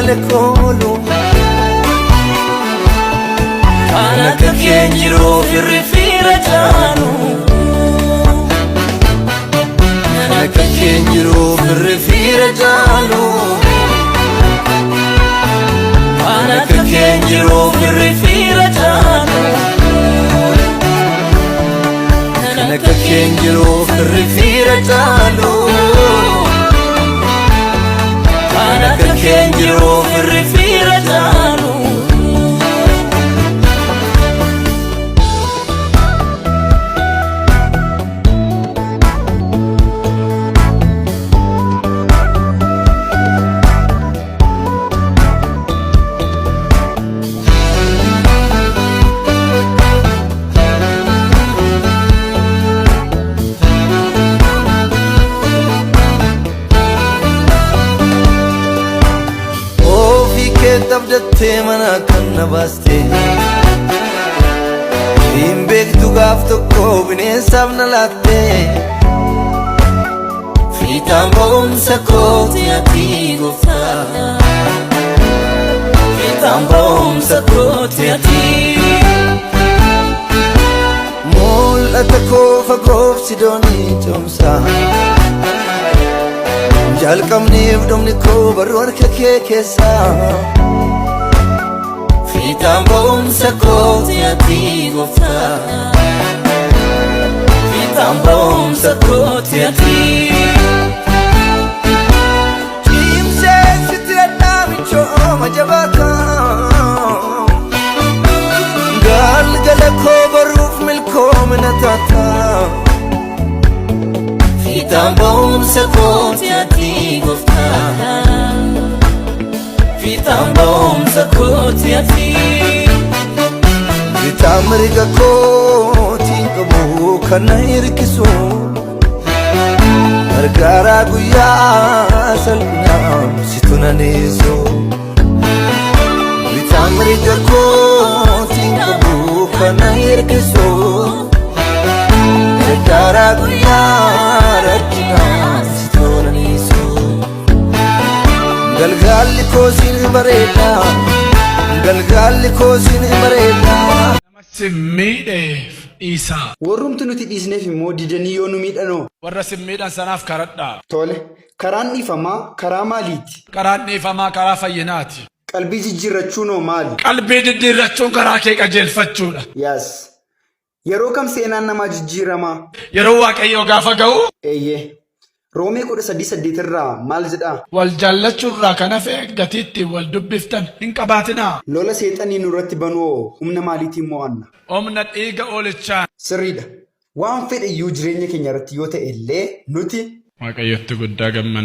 galle koolu. Kan akka keen jiru firri fiira caalu. Kan akka keen jiru firri fiira caalu. Kan akka keen jiru firri fiira caalu. Kan akka keen jiru firri fiira caalu. Kan akka keen jiru firri fiira caalu. Ofii kee abdattee mana kan na baaste. Hin beektu gaaf tokko bineensaaf na laatte. Fiixaan ba'umsa kooti ati gooftaa. Fiixaan ba'umsa kooti ati. Mul'ata koo fagoof sidoonii coomsa. Jalqabniif dhumni koo barruu harka kee keessa. Fiixaan ba'umsa kooti ati gooftaa. Fiixaan ba'umsa kooti ati. Cimsee sitti dhadhaa jabaata. Galgala koo baruuf milkoomina taata. Fiixaan ba'umsa kooti ati gooftaa. Fiixaan ba'umsa kooti ati. Bitaa mirga kootiin qabu kan na hirkisu. Gargaaraa guyyaa salphinaa situ na neessu. Bitaa mirga kootiin qabu kan na hirkisu. Gargaaraa guyyaa rakkinaa situ na neessu. Galgalli koo siin bareeda. Galgalli koo siin bareeda. Nama si miidheef dhiisaa. Warrumti nuti dhiisneef immoo didanii yoo nu miidhanoo? Warra si miidhan sanaaf kadhadhaa. Tole, karaan dhiifamaa karaa maaliiti? Karaan dhiifamaa karaa fayyinaati. Qalbii jijjiirrachuunoo maali? Qalbii jijjiirrachuun karaa kee qajeelfachuudha. Yes. Yeroo kam seenaan namaa jijjiiramaa? Yeroo Waaqayyoo gaafa ga'u Eeyyee. Roomee 13:8 irraa maal jedhaa? Wal jaallachuurraa kan hafe gatii ittiin wal dubbiftan hin qabaatinaa. Lola seexanii nurratti banu'oo humna maaliitiin mo'anna? Humna dhiiga oolichaan. Sirriidha. Waan fedhe iyyuu jireenya keenya irratti yoo ta'e illee nuti Waaqayyotti guddaa gammanna.